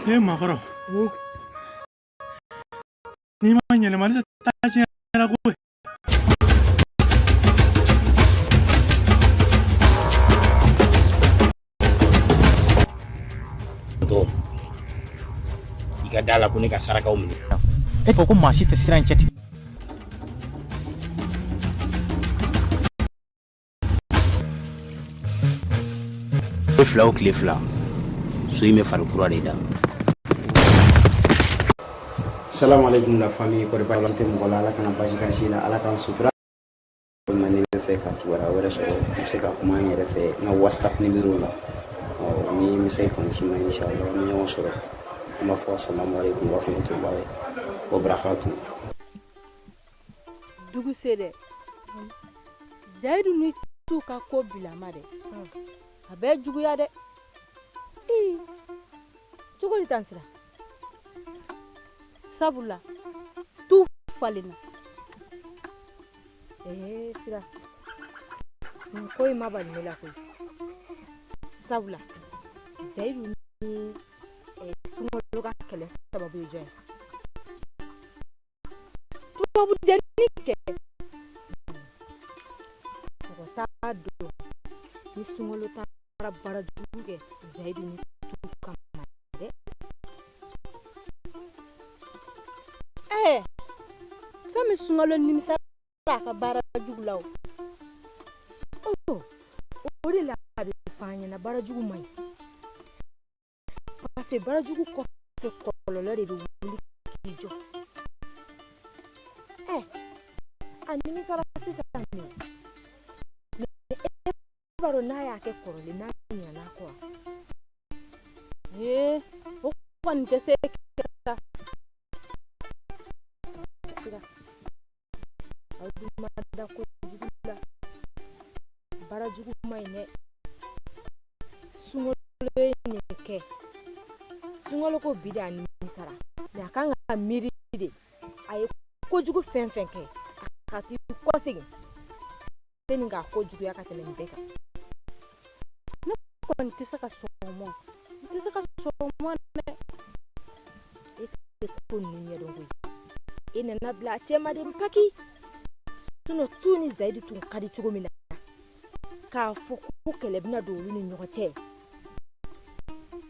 E makɔrɔ, n'i ma ɲɛnɛma ne tɛ taa tiɲɛ koyi. I ka da la ko ne ka sarakaw minɛ. E ko ko maa si tɛ sira in cɛtigɛ. Tile fila o tile fila, so in bɛ fari kura de da. Salam alaikum la famille. Kɔri baasi tɛ mɔgɔ la? Ala kana basi k'an si la, Ala k'an sutura. Walima n'i bɛ fɛ ka kibaruya wɛrɛ sɔrɔ, i bɛ se ka kuma n yɛrɛ fɛ n ka WhatsApp numéro la. Ɔ ni message kɔni suma, inshallah an bɛ ɲɔgɔn sɔrɔ. An b'a fɔ assalamu alaikum wa rahmatullahi wa barakatuh. Dugu se dɛ, Zayidu ni tu ka ko bilama dɛ, a bɛ juguya dɛ. Ii, cogo di tan sira? Sabula tu falenna. Ee sira, nin ko in ma bali ne la koyi, sabula Zayidu ni Sunkalo ka kɛlɛ sababu ye jɔn ye? Tubabudennin kɛ, mɔgɔ t'a dɔn ni Sunkalo taara baara jugu kɛ Zayidu ni tu kama dɛ. Ɛɛ, fɛn min Sunkalo nimisara a ka baara jugu la, o o de la a bɛ fɔ an ɲɛna baara jugu man ɲi, parce que baara jugu kɔfɛ, kɔlɔlɔ de bɛ wuli k'i jɔ. Ɛ, a nimisara sisan nin, mais e b'a dɔn n'a y'a kɛ kɔrɔlen, n'a ɲinɛna a kɔ wa? Ee, o kɔni tɛ se kɛ sa. Aw dun ma da kojugu la, baara jugu man ɲi dɛ. Sunkalo ye nin kɛ, Sunkalo ko bi de a nimisara, mais a kan ka miiri de, a ye kojugu fɛn fɛn kɛ, a ka t'i kɔsegin sani k'a ko juguya ka tɛmɛ nin bɛɛ kan. Ne kɔni tɛ se ka sɔn o ma, n tɛ se ka sɔn o ma dɛ. E tɛ ko ninnu ɲɛdɔn koyi. E nana bila a cɛ ma de paki, sinon tu ni Zayidu tun ka di cogo min na, k'a fɔ ko kɛlɛ bɛna don olu ni ɲɔgɔn cɛ,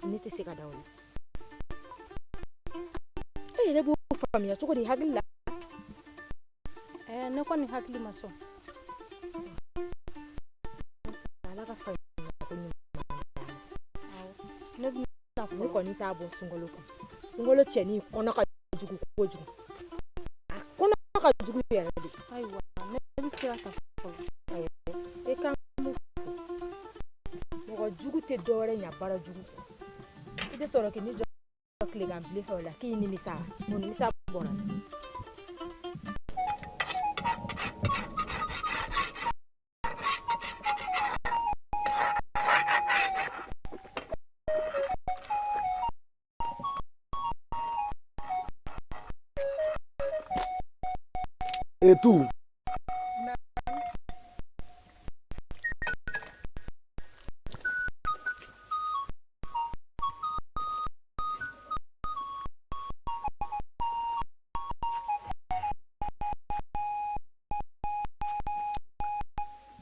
ne tɛ se ka da o la. E yɛrɛ b'o faamuya cogo di hakili la? Ne kɔni hakili ma sɔn. Ala ka faamuya ko ɲuman. Ne bɛna ne kɔni t'a bɔ Sunkalo kun. Sunkalo cɛnin kɔnɔ ka jugu kojugu, a kɔnɔ ka jugu yɛrɛ de. Ayiwa, ne bɛ sira ta fɔlɔ. E kan fo, mɔgɔ jugu tɛ dɔwɛrɛ ɲa baara jugu kɔ. I tɛ sɔrɔ k'i ni jɔ tilegan bilen fɛ o la k'i nimisa, o nimisa bɔra. Et tout.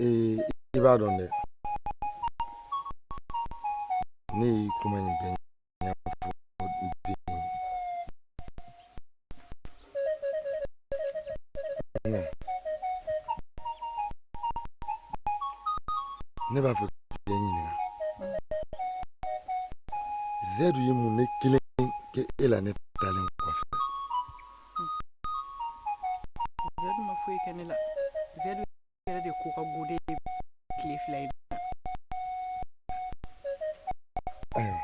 Ee, i b'a dɔn dɛ, ne ye kuma in bɛɛ ɲɛfɔ n den ye. Nka ne b'a fɛ k'i ɲininka, Zɛdu ye mun ne kelen kɛ e la ne taalen kɔfɛ? Zɛdu ma foyi kɛ ne la. Zɛdu yɛrɛ de ko ka go ne ye tile 2 in na. Ayiwa,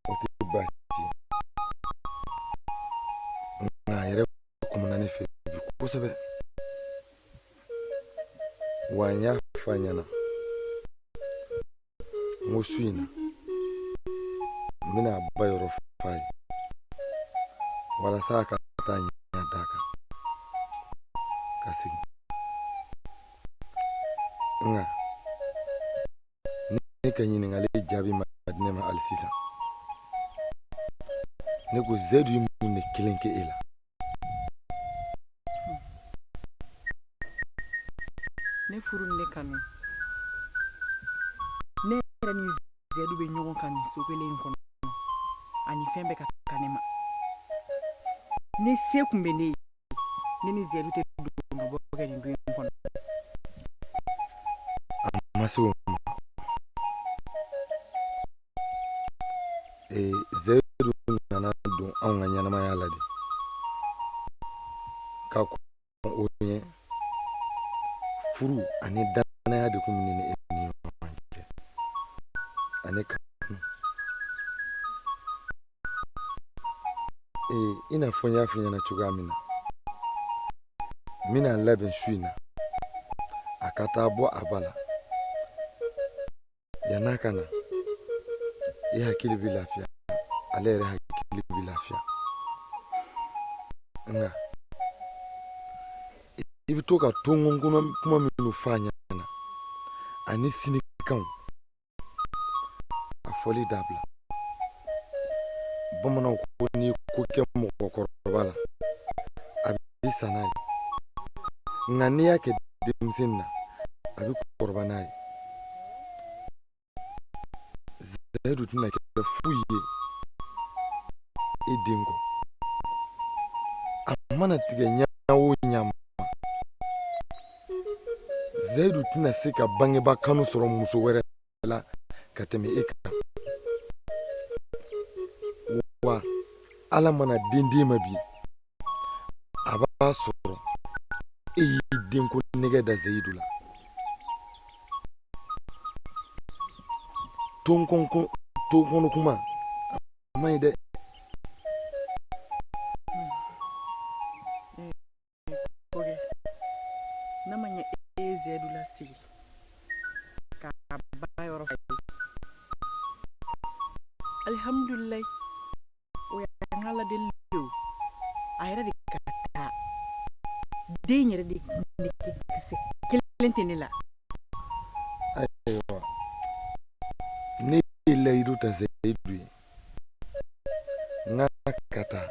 o tɛ baasi ye, nka a yɛrɛ kumana ne fɛ bi kosɛbɛ wa. N y'a fɔ a ɲɛna n ko su in na, n bɛna a ba yɔrɔ f'a ye walasa a ka taa ɲɛ d'a kan ka segin. Nka ne ka ɲininkali jaabi ma di ne ma hali sisan. Ne ko Zeyidu ye mun de kelen kɛ e la? Ne furu ni ne kanu, ne yɛrɛ ni Zeyidu bɛ ɲɔgɔn kan nin so kelen in kɔnɔ, ani fɛn bɛɛ ka kan ne ma. Ni se tun bɛ ne ye, ne ni Zeyidu tɛ don ka bɔ kɛ nin du in kɔnɔ. A ma se o ma. Zeyidu nana don anw ka ɲɛnamaya la de ka kɔn o ɲɛ. Furu ani danaya de tun bɛ ne ni e ni ɲɔgɔn cɛ, ani kanu. I n'a fɔ n y'a f'i ɲɛna cogoya min na, n bɛna labɛn su in na a ka taa bɔ a ba la. Yann'a ka na, i hakili bɛ lafiya, ale yɛrɛ hakili bɛ lafiya. Nka i bɛ to ka tonkɔn kuma minnu f'a ɲɛna ani sinikanw, a fɔli dabila. Bamananw ko n'i ko kɛ mɔgɔkɔrɔba la, a bɛ sa n'a ye, nka n'i y'a kɛ denmisɛnnin na, a bɛ kɔrɔba n'a ye. Zayidu tɛna kɛ foyi ye e den kɔ. A mana tigɛ ɲa o ɲa ma, Zayidu tɛna se ka bangeba kanu sɔrɔ muso wɛrɛ la ka tɛmɛ e kan. Wa Ala mana den d'e ma bi, a b'a sɔrɔ e y'i denko nɛgɛ da Zayidu la. Tonkɔnɔ kuma a man ɲi dɛ. Kɔkɛ, n'a ma ɲɛ e ye Zayidu lasigi k'a ba yɔrɔ f'a ye, alihamudulilayi, o y'an ka Ala deli de o. A yɛrɛ de ka taa, den yɛrɛ de nege kisɛ kelen tɛ ne la. Ayiwa, ne ye layidu ta Zayidu ye, n k'a ka taa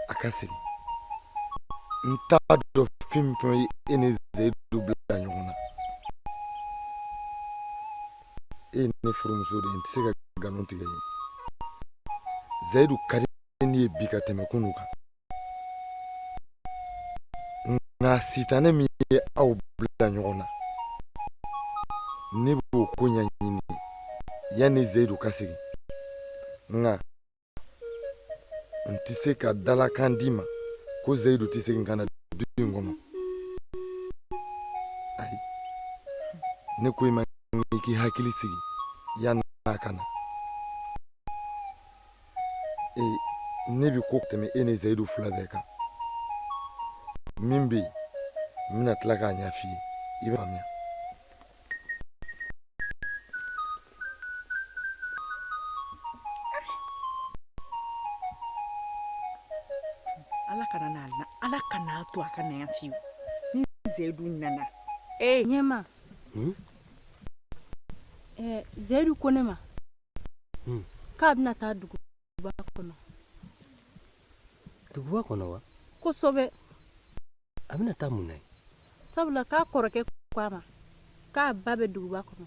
a ka segin. N t'a dɔn fɛn fɛn ye e ni Zayidu bila ɲɔgɔn na. E ye ne furumuso de ye, n tɛ se ka nkalon tigɛ i ye. Zayidu ka di ne ye bi ka tɛmɛ kunun kan, nka sitanɛ min ye aw bila ɲɔgɔn na, ne b'o ko ɲɛɲini yanni Zayidu ka segin. Nka n tɛ se ka dalakan d'i ma ko Zayidu tɛ segin ka na du in kɔnɔ. Ayi, ne ko i ma i k'i hakili sigi yanni a ka na. Ee, ne bɛ ko tɛmɛ e ni Zayidu fila bɛɛ kan. Min bɛ yen, n bɛna tila k'a ɲɛf'i ye, i b'a faamuya. Ala kana n'a na, Ala kan'a to a ka na yan fiyewu. Ni Zayidu nana, ee. Ɲɛma. Zayidu ko ne ma k'a bɛna taa duguba kɔnɔ. Duguba kɔnɔ wa? Kosɛbɛ. A bɛna taa mun na yen? Sabula k'a kɔrɔkɛ ko a ma k'a ba bɛ duguba kɔnɔ,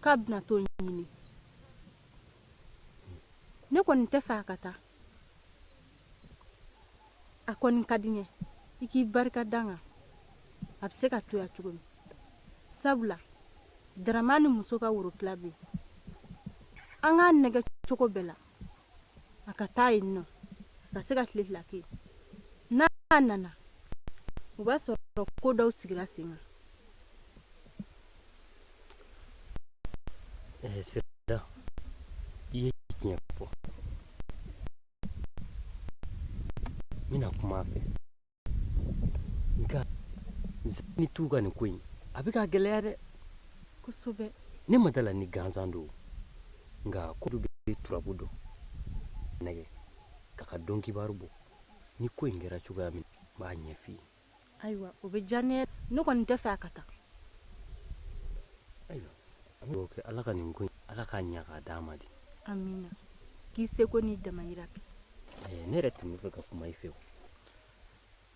k'a bɛna t'o ɲini. Ne kɔni tɛ fɛ a ka taa. A kɔni ka di n ye i k'i barika da n kan, a bɛ se ka to yan cogo min. Sabula Daramani muso ka worotila bɛ yen. An k'a nɛgɛ cogo bɛɛ la a ka taa yen nɔ, a ka se ka tile fila kɛ yen. N'a nana, o b'a sɔrɔ ko dɔw sigira sen kan. Sira, i ye tiɲɛ fɔ. N bɛna kuma a fɛ. Nka ni tu ka nin ko in, a bɛ ka gɛlɛya dɛ. Kosɛbɛ. Ne ma d'a la ni gansan don, nka ko bɛ turabu dɔn nɛgɛ k'a ka don kibaru bɔ. Ni ko in kɛra cogoya min, n b'a ɲɛf'i ye. Ayiwa, o bɛ diya ne ye. Ne kɔni tɛ fɛ a ka taa. Ayiwa, an bɛ dugawu kɛ Ala ka nin ko in, Ala k'a ɲɛ k'a d'an ma de. Amina. K'i seko n'i damayira kɛ. Ne yɛrɛ tun bɛ fɛ ka kuma i fɛ.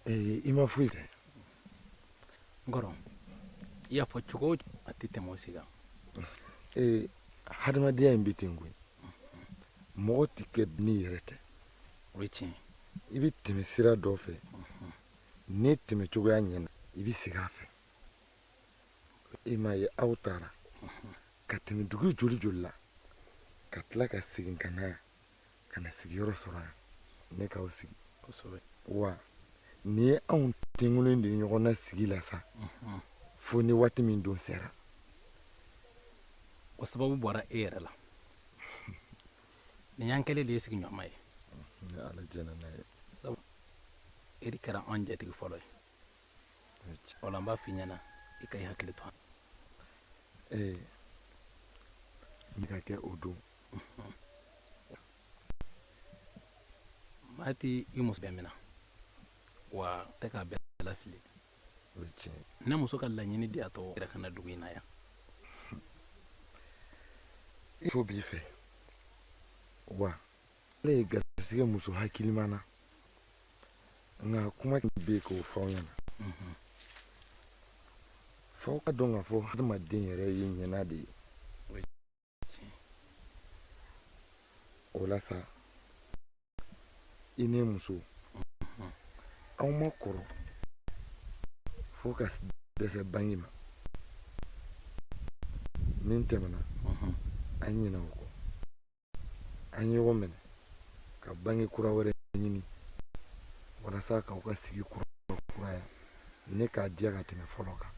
I ma foyi tɛ. N kɔrɔ, i y'a fɔ cogo o a tɛ tɛmɛ o si kan. Ee, hadamadenya in bɛ ten koyi, mɔgɔ tɛ kɛ n'i yɛrɛ tɛ. O ye tiɲɛ. I bɛ tɛmɛ sira dɔ fɛ, n'i tɛmɛ cogoya ɲɛna, i bɛ segin a fɛ. E m'a ye, aw taara ka tɛmɛ dugu joli joli la, ka tila ka segin ka na yan, ka na sigiyɔrɔ sɔrɔ yan, ne k'aw sigi. Kosɛbɛ. Wa nin ye anw tenkulen de ɲɔgɔn na sigi la sa, fo ni waati min don sera. O sababu bɔra e yɛrɛ la. Nin y'an kɛlen de ye sigiɲɔgɔnma ye. Ni Ala jɛnna n'a ye. Sabu e de kɛra anw jatigi fɔlɔ ye. O la n b'a f'i ɲɛna, i ka i hakili to an. Ee, n ka kɛ o don. Maa tɛ i muso bɛɛ minɛ wa tɛ k'a bɛɛ lafili. O ye tiɲɛ ye. Ne muso ka laɲini de y'a to yɛrɛ ka na dugu in na yan. I muso b'i fɛ wa ale ye garisɛgɛ muso hakilima na, nka kuma bɛ yen k'o fɔ aw ɲɛna, f'aw ka dɔn k'a fɔ hadamaden yɛrɛ ye ɲɛna de ye. O la sa, i ni muso aw ma kɔrɔ fo ka dɛsɛ bange ma. Min tɛmɛna, an ɲinɛ o kɔ, an ɲɔgɔn minɛ ka bange kura wɛrɛ ɲini walasa k'aw ka sigi kura kuraya ne k'a diya ka tɛmɛ fɔlɔ kan.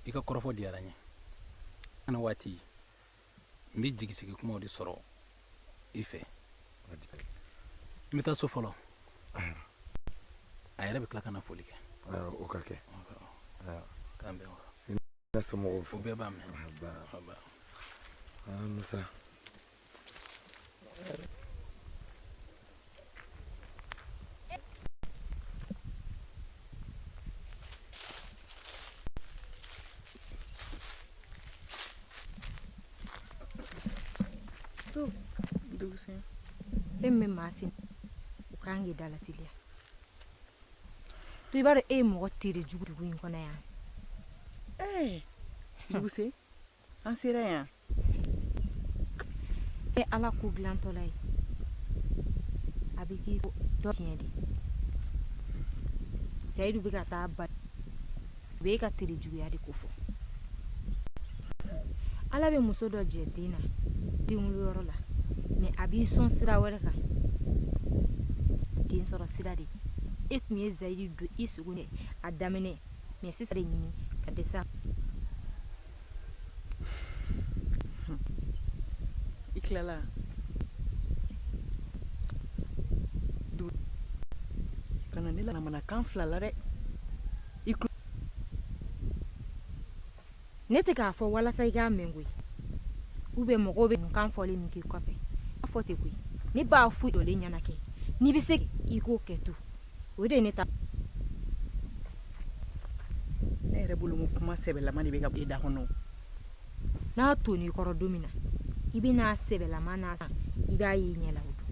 I ka kɔrɔfɔ diyara n ye. Ana waati n bɛ jigisigi kumaw de sɔrɔ i fɛ. N bɛ taa so fɔlɔ, a yɛrɛ bɛ tila ka na foli kɛ. O ka kɛ. K'an bɛn. Na somɔgɔw fo. O bɛɛ b'a mɛn. Aa Musa. To Dugusɛn. Fɛn min bɛ maa sen, o kan k'i dalateliya. To, i b'a dɔn e ye mɔgɔ tere jugu dugu in kɔnɔ yan. Ɛɛ Duguse, an sera yan. E Ala ko dilantɔla ye, a bɛ k'i dɔ tiɲɛ de. Seyidu bɛ ka taa ba, o bɛ e ka tere juguya de ko fɔ. Ala bɛ muso dɔ jɛ den na denwoloyɔrɔ la, mais a b'i sɔn sira wɛrɛ kan, den sɔrɔ sira de. E tun ye Zayidu don i sogo a daminɛ, mais sisan de ɲini ka dɛsɛ. I tilala? Kana ne la manamanakan fila la dɛ. I Ne tɛ k'a fɔ walasa i k'a mɛn koyi, ou bien mɔgɔw bɛ kan fɔlen min k'i kɔfɛ, a fɔ ten koyi. Ne b'a fɔ jɔlen ɲɛna kɛ, n'i bɛ se i k'o kɛ to, o de ye ne ta. Ne yɛrɛ bolo ko kuma sɛbɛlama de bɛ ka e da kɔnɔ. N'a tonn'i kɔrɔ don min na, i bɛ n'a sɛbɛlama n'a i b'a y'i ɲɛ la o don.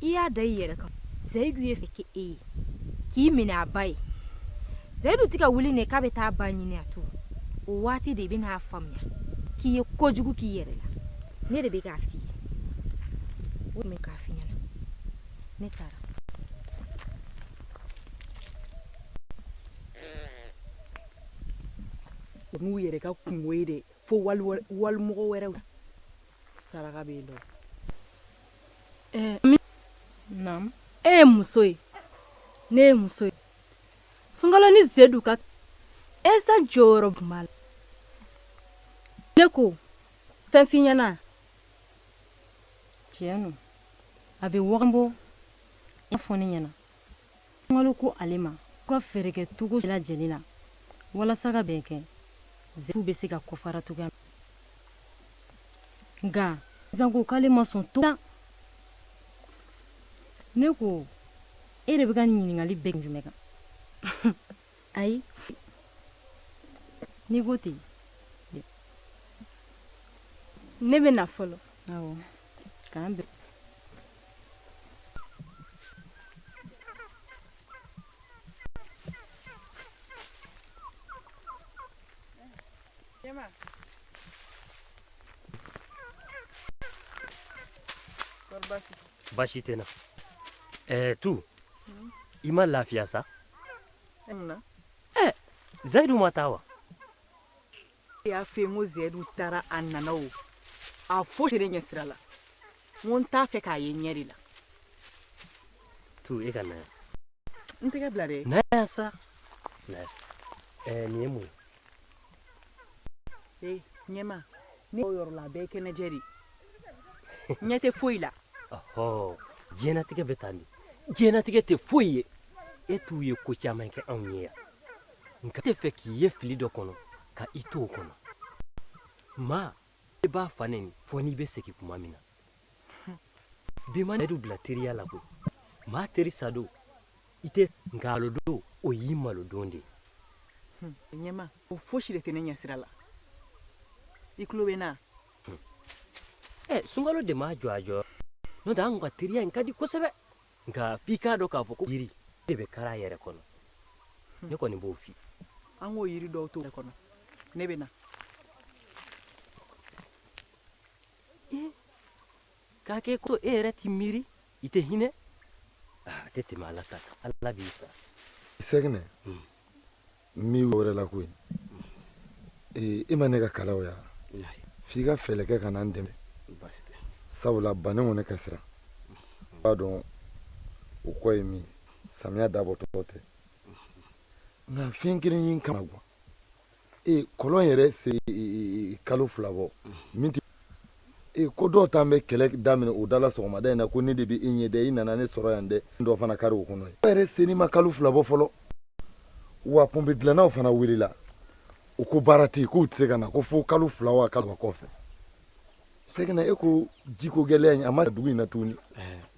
I y'a da i yɛrɛ kan. Zayidu ye fɛ kɛ e ye k'i minɛ a ba ye. Zayidu tɛ ka wuli ne k'a bɛ taa ba ɲini a to. O waati de i bɛn'a faamuya k'i ye kojugu k'i yɛrɛ la. Ne de bɛ k'a f'i ye. O de bɛ k'a f'i ɲɛna. Ne taara. O n'u yɛrɛ ka kungo ye dɛ, fo walimɔgɔ wɛrɛw. Saraka bɛ yen dɔn. Naamu. E ye muso ye, ne ye muso ye. Sunkalo ni Zedu ka Esa jɔyɔrɔ tun b'a la. Ne ko fɛn f'i ɲɛna. Tiɲɛ don, a bɛ waga bɔ i fɔ ne ɲɛna. Sunkalo ko ale ma u ka fɛɛrɛ kɛ cogo lajɛlen na walasa ka bɛn kɛ, Zedu bɛ se ka kɔfara cogoya min. Nka Zanko k'ale ma sɔn to ne ko e de bɛ ka nin ɲininkali bɛɛ jumɛn kan? Ayi, n'i ko ten. Ne bɛ na fɔlɔ. Awɔ, k'an bɛn. Baasi tɛ n na. Ɛɛ tu, i ma lafiya sa? Ɛɛ, Zayidu ma taa wa? Ne y'a f'i ye n ko Zayidu taara a nana o a fosi tɛ ne ɲɛ sira la n ko n t'a fɛ k'a ye ɲɛ de la. Tu, e ka na yan. N tɛgɛ bila dɛ. Na yan sa. Na yan. Ɛɛ, nin ye mun ye? Ee ɲɛma, ne o yɔrɔ la a bɛɛ ye kɛnɛjɛ de ye. Ɲɛ tɛ foyi la. Ɔhɔ, diɲɛnatigɛ bɛ tan de. Diɲɛnatigɛ tɛ foyi ye. E t'u ye ko caman kɛ anw ye yan. Nka n tɛ fɛ k'i ye fili dɔ kɔnɔ ka i to o kɔnɔ. Maa, i b'a fa neni fo n'i bɛ segin kuma min na. Bi ma Zayidu bila teriya la koyi. Maa teri sa don, i tɛ nka malo don, o y'i malo don de ye. Ɲɛma, o fosi de tɛ ne ɲɛ sira la. I tulo bɛ n na? Ɛ, sunkalo de m'a jɔ a jɔyɔrɔ. N'o tɛ an ka teriya in ka di kosɛbɛ. Nka f'i k'a dɔn k'a fɔ ko yiri de bɛ kari a yɛrɛ kɔnɔ. Ne kɔni b'o f'i ye. An k'o yiri dɔw to kɔnɔ. Ne bɛ na. K'a kɛ ko e yɛrɛ t'i miiri, i tɛ hinɛ. A tɛ tɛmɛ Ala ta kan. Ala b'i sara. Sɛkinɛ, n b'i wɛrɛ la koyi. E ma ne ka kalaw ye wa? F'i ka fɛɛrɛ kɛ ka na n dɛmɛ. Sabula bannen ko ne ka siran. I b'a dɔn o kɔ ye min ye, samiya dabɔtɔ tɛ. Nka fɛn kelen ye n kama gan. Ee kɔlɔn yɛrɛ se kalo 2 bɔ min tɛ ee ko dɔw t'an bɛ kɛlɛ daminɛ o da la sɔgɔmada in na ko ne de bɛ e ɲɛ dɛ, i nana ne sɔrɔ yan dɛ, dɔ fana kari o kɔnɔ ye. O yɛrɛ senni ma kalo 2 bɔ fɔlɔ. Wa pɔnpe dilannaw fana wulila, u ko baara tɛ yen, k'u tɛ se ka na ko fo kalo 2 wa kalo 3 kɔfɛ. Sɛkinɛ, e ko jiko gɛlɛya in a ma dugu in na tuguni.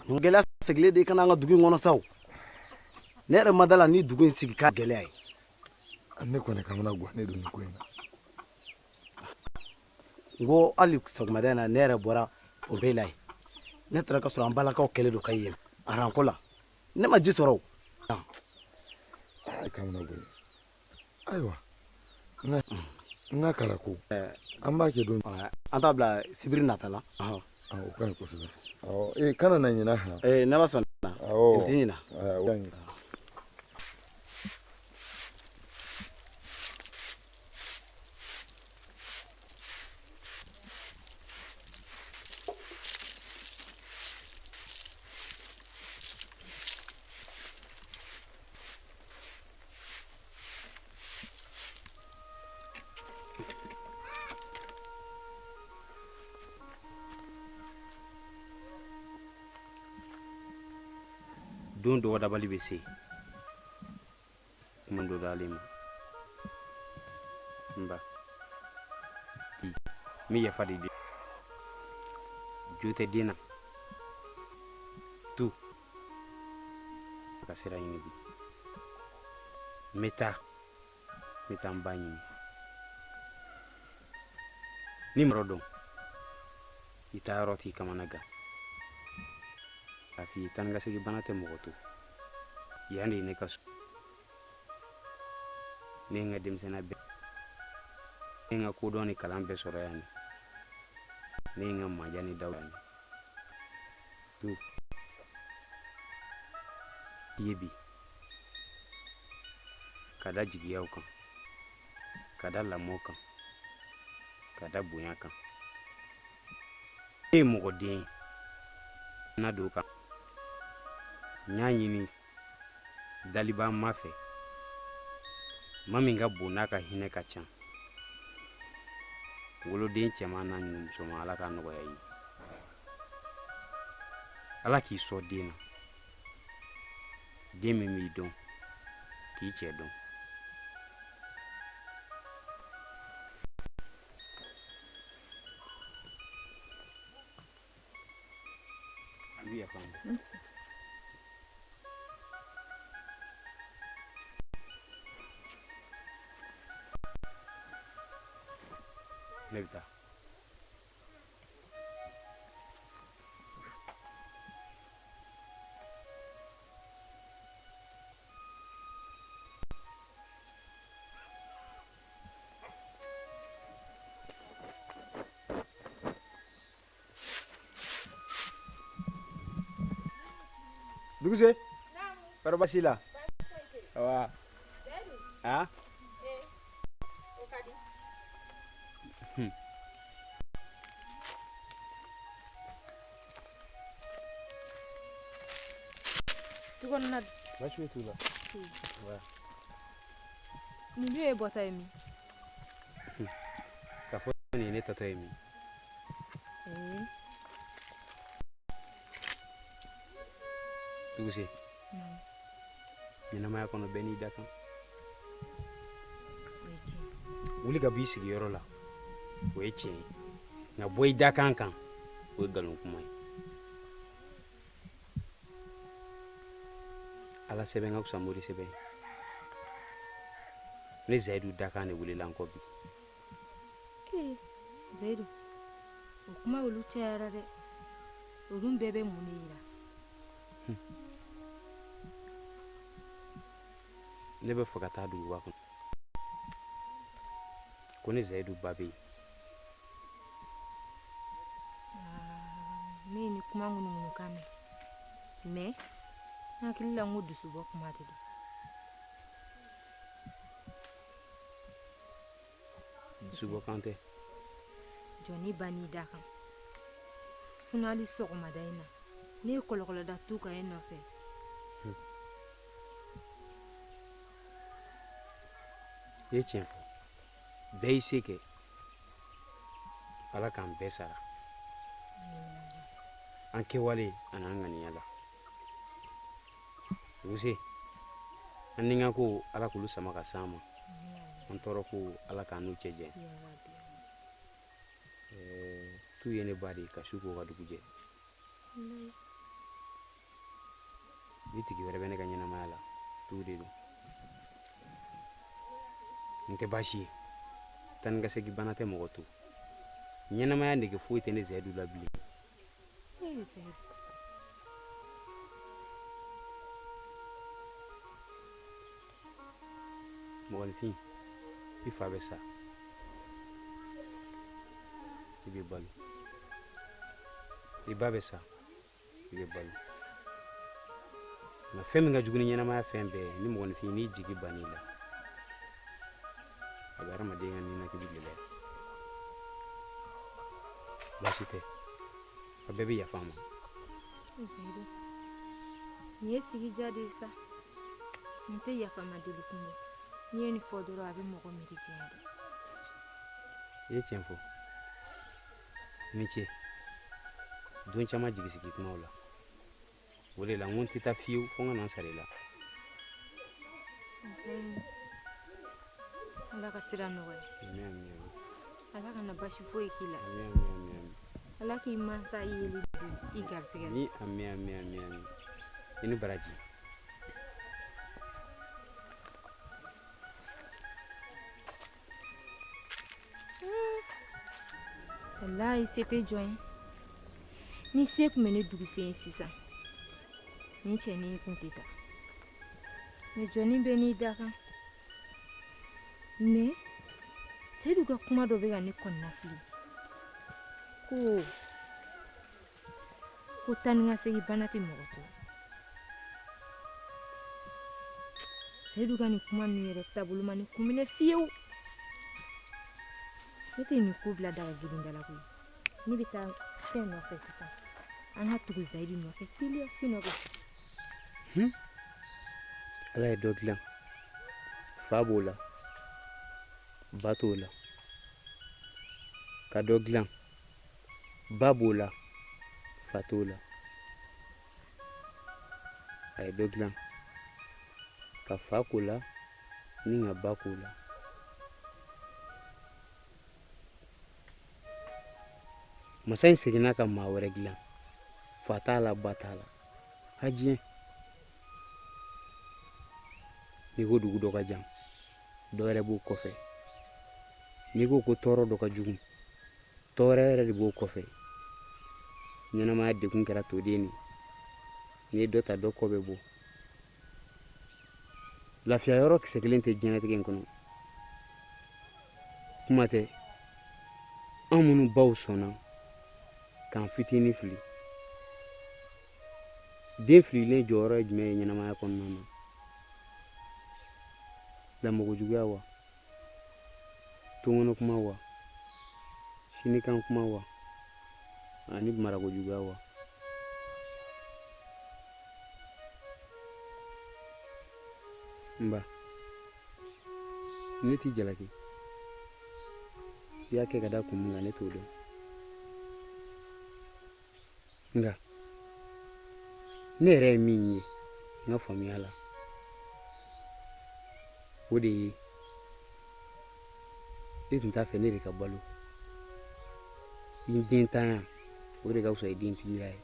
Nin gɛlɛya sigilen de ka na an ka dugu in kɔnɔ sa o. Ne yɛrɛ ma da la ni dugu in sigi ka gɛlɛya ye. Ne kɔni kamana gannen don nin ko in na. N ko hali sɔgɔmada in na ne yɛrɛ bɔra pɔnpe la yen. Ne taara ka sɔrɔ an balakaw kɛlen don ka yen aranko la. Ne ma ji sɔrɔ o. Kamana gannen. Ayiwa, n ka kalako an b'a kɛ don. An t'a bila sibiri nata la. O ka ɲi kosɛbɛ. Ee kana na ɲinɛ han. Ee n'Ala sɔnna. N ti ɲinɛ. O ka ɲi. Don dɔgɔdabali bɛ se kuma dɔ dalen ma n ba n bɛ yafa de deli jo tɛ den na tu ka sira ɲini bi n bɛ taa n bɛ taa n ba ɲini ni mɔrɔ dɔn i taa yɔrɔ t'i kamana gan a f'i ye taa ni ka segin bana tɛ mɔgɔ to yan de ye ne ka so ne ye n ka denmisɛnninya bɛɛ ne ye n ka kodɔn ni kalan bɛɛ sɔrɔ yan ne ye n ka maja ni daw yan tu i ye bi ka da jigiyaw kan ka da lamɔ kan ka da bonya kan ne ye mɔgɔ den ye na don kan n y'a ɲini daliba ma fɛ ma min ka bon n'a ka hinɛ ka ca woloden cɛman n'a musoman ala k'a nɔgɔya i ye ala k'i sɔn den na den min b'i dɔn k'i cɛ dɔn I bɛ yafa n ma. Ne bɛ taa. Duguse kɔrɔ baasi la awa a baasi foyi t'u la. Nin dun ye bɔta ye min? K'a fɔ nin ye ne tatɔ ye min? Duguse, ɲɛnamaya kɔnɔ bɛɛ n'i dakan. Wuli ka b'i sigiyɔrɔ la, o ye tiɲɛ ye, nka bɔ i dakan kan, o ye nkalon kuma ye. Ala sɛbɛn ka fisa mori sɛbɛn. Ne Zayidu dakan de wulila n kɔ bi. Ee Zayidu, o kuma olu cayara dɛ. Olu bɛɛ bɛ mun de yira? Ne bɛ fɛ ka taa duguba kɔnɔ, ko ne Zayidu ba bɛ yen. Ne ye nin kuma ŋunuŋunukan mɛn, mais n hakili la n ko dusubɔ kuma de don. Dusubɔkan tɛ. Jɔnni ba n'i da kan. Sinon hali sɔgɔmada in na ne ye kɔlɔkɔlɔ da tu kan e nɔfɛ. I ye tiɲɛ fɔ, bɛɛ y'i se kɛ, Ala k'an bɛɛ sara an kɛwale an'an ŋaniya la. Duguse, an ni ka ko Ala k'olu sama ka s'an ma, an tɔɔrɔ ko Ala k'an n'u cɛ janya. Tu ye ne ba de ye ka su ko ka dugu jɛ. Ni tigi wɛrɛ bɛ ne ka ɲɛnamaya la, tu de don. N tɛ baasi ye, taa ni ka segin bana tɛ mɔgɔ to. Ɲɛnamaya nege foyi tɛ ne Zayidu la bilen. Mɔgɔninfin, i fa bɛ sa, i bɛ balo. I ba bɛ sa, i bɛ balo. Nka fɛn min ka jugu ni ɲɛnamaya fɛn bɛɛ ye, ni mɔgɔninfin n'i jigi bann'i la, a bɛ hadamaden ka ninakili gɛlɛya. Baasi tɛ, a bɛɛ bɛ yafa a ma. Zayidu, nin ye sigi diya de ye sa. Nin tɛ yafama deli kun ye. N'i ye nin fɔ dɔrɔn, a bɛ mɔgɔ miiri janya de. I ye tiɲɛ fɔ. I ni ce don caman jigisigi kumaw la. O de la n ko n tɛ taa fiyewu fo n ka na n sara i la. Ala ka sira nɔgɔya. Ala kana basi foyi k'i la. Ala k'i mansa yeli don i garisɛgɛ la. Ami ami ami ami. I ni baraji. Walayi se tɛ jɔn ye. Ni se tun bɛ ne Duguse ye sisan, nin cɛnin kun tɛ taa. Mais jɔnni bɛ n'i da kan. Mais Seyidu ka kuma dɔ bɛ ka ne kɔnɔnafili, ko ko taa ni ka segin bana tɛ mɔgɔ to. Seyidu ka nin kuma ninnu yɛrɛ taabolo ma ne kun minɛ fiyewu. Ne tɛ nin ko bila daga girinda la koyi. Ne bɛ taa fɛn nɔfɛ sisan, an ka tugu Zayidu nɔfɛ teliya, sinon Ala ye dɔ dilan, fa b'o la, ba t'o la. Ka dɔ dilan, ba b'o la, fa t'o la. A ye dɔ dilan ka fa k'o la ni ka ba k'o la. Masa in seginna ka maa wɛrɛ dilan, fa t'a la, ba t'a la. Ha diɲɛ, n'i ko dugu dɔ ka jan, dɔ wɛrɛ b'o kɔfɛ. N'i ko ko tɔɔrɔ dɔ ka jugu, tɔɔrɔ yɛrɛ de b'o kɔfɛ. Ɲɛnamaya degun kɛra toden de. N'i ye dɔ ta, dɔ kɔ bɛ bɔ. Lafiya yɔrɔ kisɛ kelen tɛ diɲɛlatigɛ in kɔnɔ. Kuma tɛ an minnu baw sɔnna k'an fitinin fili. Den fililen jɔyɔrɔ ye jumɛn ye ɲɛnamaya kɔnɔna na? Lamɔkojuguya wa, tonkɔnɔ kuma wa, sinikan kuma wa, ani marakojuguya wa? N ba, ne t'i jalaki. I y'a kɛ ka da kun min kan, ne t'o dɔn. Nka ne yɛrɛ ye min ye n ka faamuya la, o de ye e tun t'a fɛ ne de ka balo. I dentanya, o de ka fisa i dentigiya ye.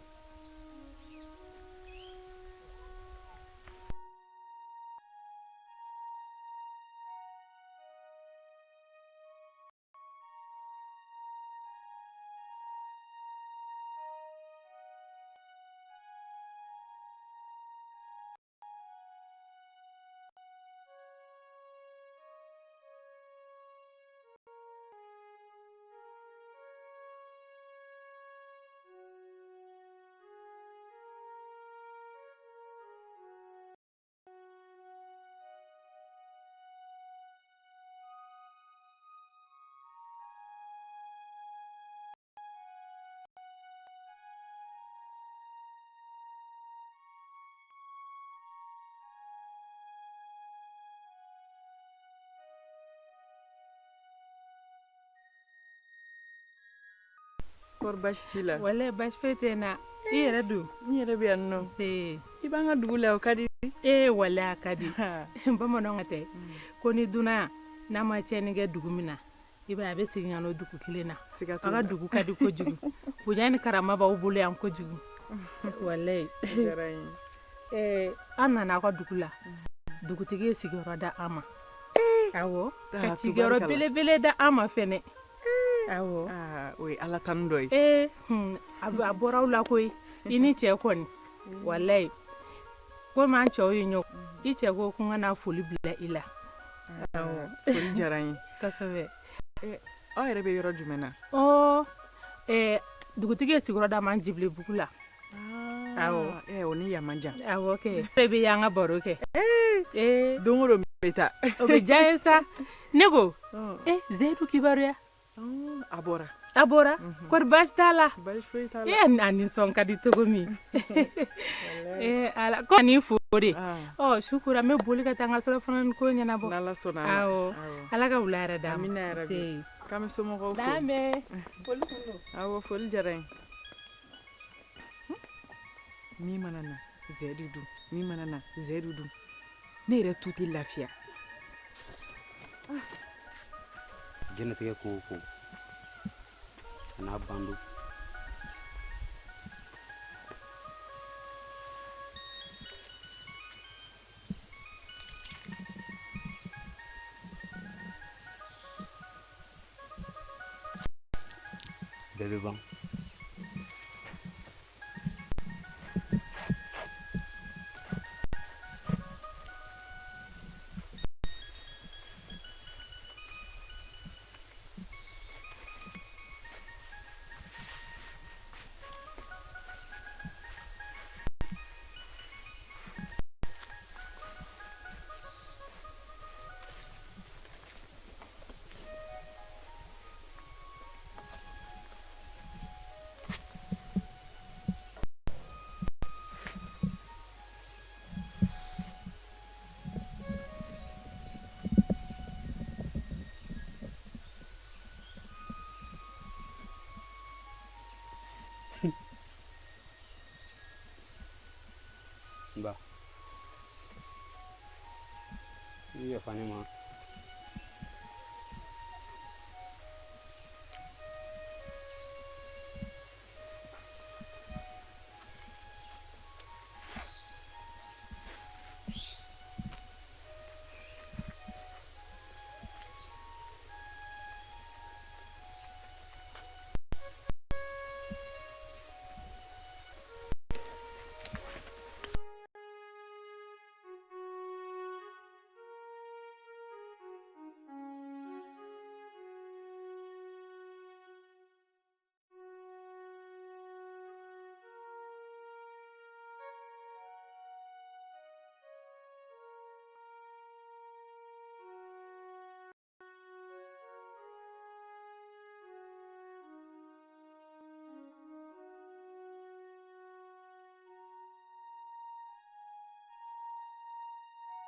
Kɔri baasi t'i la? Walayi baasi foyi tɛ n na. I yɛrɛ dun? N yɛrɛ bɛ yan nɔ. Nse. I b'an ka dugu la o ka di. Ee walayi a ka di. Bamananw ka tɛ ko ni dunan n'a ma tiɲɛni kɛ dugu min na, i b'a ye a bɛ segin ka n'o dugu kelen na. Siga t'o Aw ka la. dugu ka di kojugu. Bonya ni karama b'aw bolo yan kojugu. Walayi. O diyara n ye. Ee an nana aw ka dugu la. Dugutigi ye sigiyɔrɔ da an ma. Awɔ. Ka Ah, sigiyɔrɔ tubarikala. belebele da an ma fɛnɛ. Awɔ. Ah, o ye Ala tanu dɔ ye. Ee hun, a bɔra aw la koyi. I ni cɛ kɔni. Walayi. Komi an cɛw ye ɲɔgɔn. I cɛ ko ko n ka na foli bila i la. Awɔ. Foli diyara n ye. Kosɛbɛ. Aw yɛrɛ bɛ yɔrɔ jumɛn na? Ɔ, dugutigi ye sigiyɔrɔ d'an ma Jibilebugu la. Awɔ. O ni yan man jan. Awɔ kɛ. E bɛ y'an ka baro kɛ. Ee. Don o don n bɛ taa. O bɛ diya n ye sa. Ne ko, Zeyidu kibaruya? A bɔra. A bɔra? Kɔri baasi t'a la? Baasi foyi t'a la. E a nisɔn ka di cogo min. Ee Ala, ko n'i fo de. Ɔ su kora n bɛ boli ka taa n ka surafana ni ko ɲɛnabɔ. N'Ala sɔnna a ma. Awɔ. Ala ka wula hɛrɛ d'an ma. Amina yarabi. Nse. K'an bɛ somɔgɔw fo. N'an bɛɛ. Foli kun don. Awɔ, foli diyara n ye. Min mana na Zeyidu dun, min mana na Zeyidu dun. Ne yɛrɛ tu tɛ lafiya. Diɲɛnatigɛ ko o ko, a n'a ban don. Bɛɛ bɛ ban. N ba, i bɛ yafa ne ma.